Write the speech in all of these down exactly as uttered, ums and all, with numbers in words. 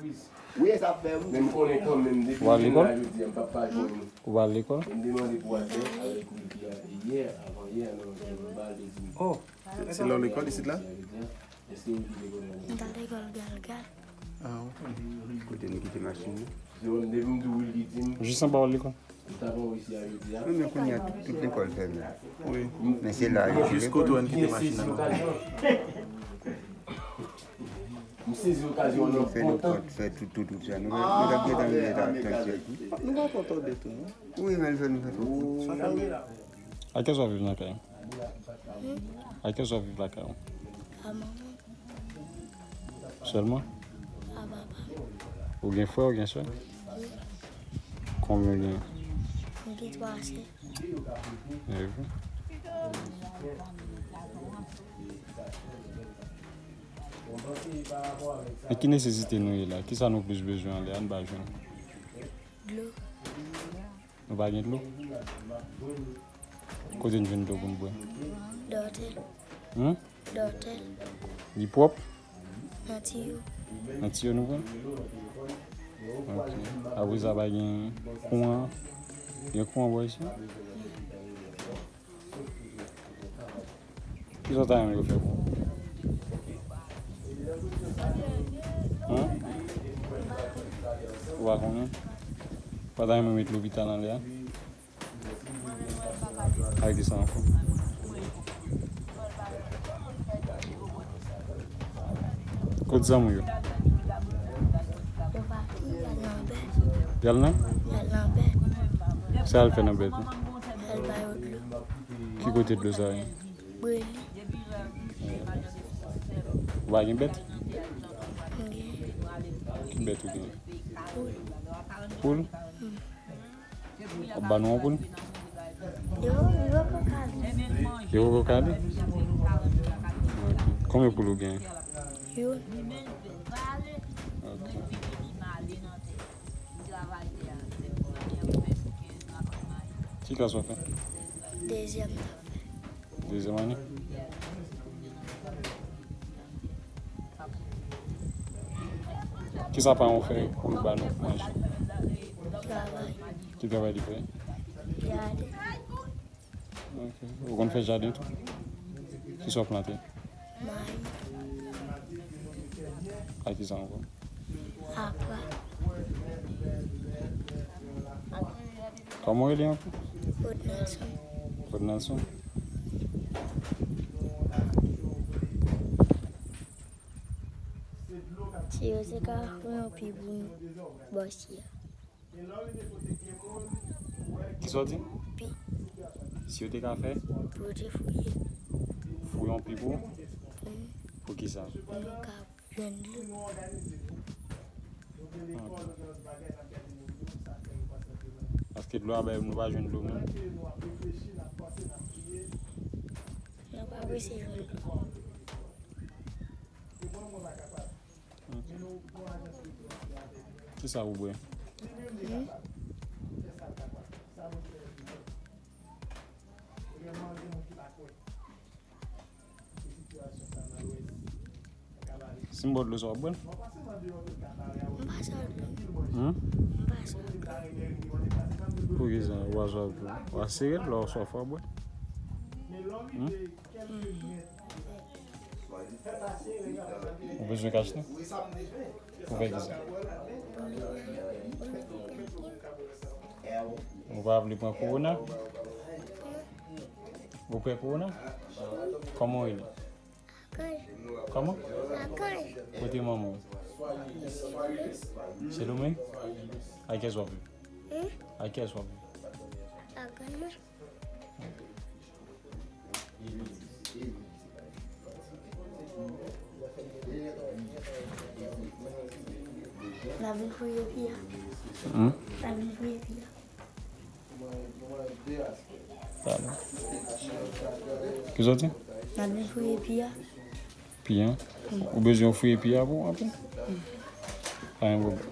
Wi, e sa ap fè wi. Men m konnen kanmenm, depi m vin la jodi a, m p ap pa jwenn ou. Ou pa al lekòl? M te mande pou atè avèk Wilky a yè, avan yè, nan yon bal de di. Oh, se, se lè w lekòl isit la? Èske Wilky te konnen? M t al lekòl Galgal. Ah, ok. Kote nou kite machin nan? Se mwen, depi m di w Wilky di m. Jis anba w lekòl. M t ap anwo isi a jodi a. Wi, men kounye a, tout, tout lekòl fèmen. Wi. Men se la yo jis kote w kite machin nan. M sezi okazyon an. Fè nou kont, fè tout, tout, tout sa. Nou, nou t ap gentan rive la, fè sèt wi. Nou pa kontan de tou, non? Wi, men fè nou fè tout. Sa fè nou. A kiyès w ap viv nan kay? A kiyès w ap viv lakay ou? A manman. Sèlman? A papa. Ou gen frè, ou gen sè? Wi. Konbyen w gen? Mwen gen twa sè. Epi? Men ki nesesite nou ye la? Kisa nou plis bezwen anlè a, n pa jwenn? Dlo. Nou pa gen dlo? Kote n jwenn dlo pou n bwè? Dòtèl. Hmm? Dòtèl. Li pwòp? Nan tiyo. Nan tiyo nou pran? Ok. Apre sa, pa gen kouran? Gen kouran bò isi? Kisa w ta renmen yo fè pou ou? Hen? Ou pa konnen? Ou pa ta renmen met lopital anlè a? Ak kisa ankò? Kot zanmi w yo? Yo pati, y al nan bèt. Y al nan? Y al nan bèt. Sa y al fè nan bèt la? Y al ba yo dlo. Ki kote dlo sa ye? Breli. Ou pa gen bèt? M gen. Ki bèt ou gen? Poul. Poul? Mm. W ap ba nou yon poul? Yo, yo poko ale. Yo poko ale? Ok. Konbyen poul ou gen? Youn. Ok. Ki klas w ap fè? Dezyèm m ap fè. Dezyèm ane? Kisa paran w fè pou l ba nou manje? Travay. Ki travay li fè? Jaden. Ok. Ou konn fè jaden tou? Kisa w plante? Mayi. Ak kisa ankò? Apa. Kòman w rele ankò? Claude Nelson. Claude Nelson. Si yo te ka fouye yon pi pou nou, bò isi a. Kisa w di? Pi. Si yo te ka fè? Pou yo te fouye. Fouye yon pi pou? Mm. Pou kisa? Pou nou ka jwenn dlo. Ok. Paske dlo a bay nou pa jwenn dlo menm. Nou pa prese jwenn dlo. Ok. Kisa ou bwè? Hmm? Si m ba w dlo, sa w ap bwè l? M pa sòt dlo. Hmm? M pa sòt dlo. Poukisa ou pa sòt dlo? W a sere l, lè w swaf w a bwè. Hmm? Ou bezwen kach li? Pou fè kisa? Ou pa vle pran kowona? Ou pè kowona? Kòman w rele? Kòman? Kote manman w? Sendomeng? Ak kiyès w ap viv? Ak kiyès w ap viv? N a vin fouye pi a. Hmm? N a vin fouye pi a. Pardon. Ki sòti? N a vin fouye pi a. Pi a? Ou bezwen fouye pi a pou antre? Pa gen pwoblèm.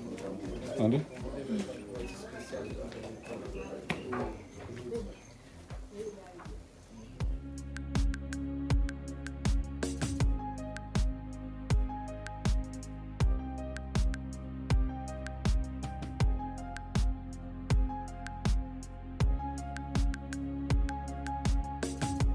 Tande?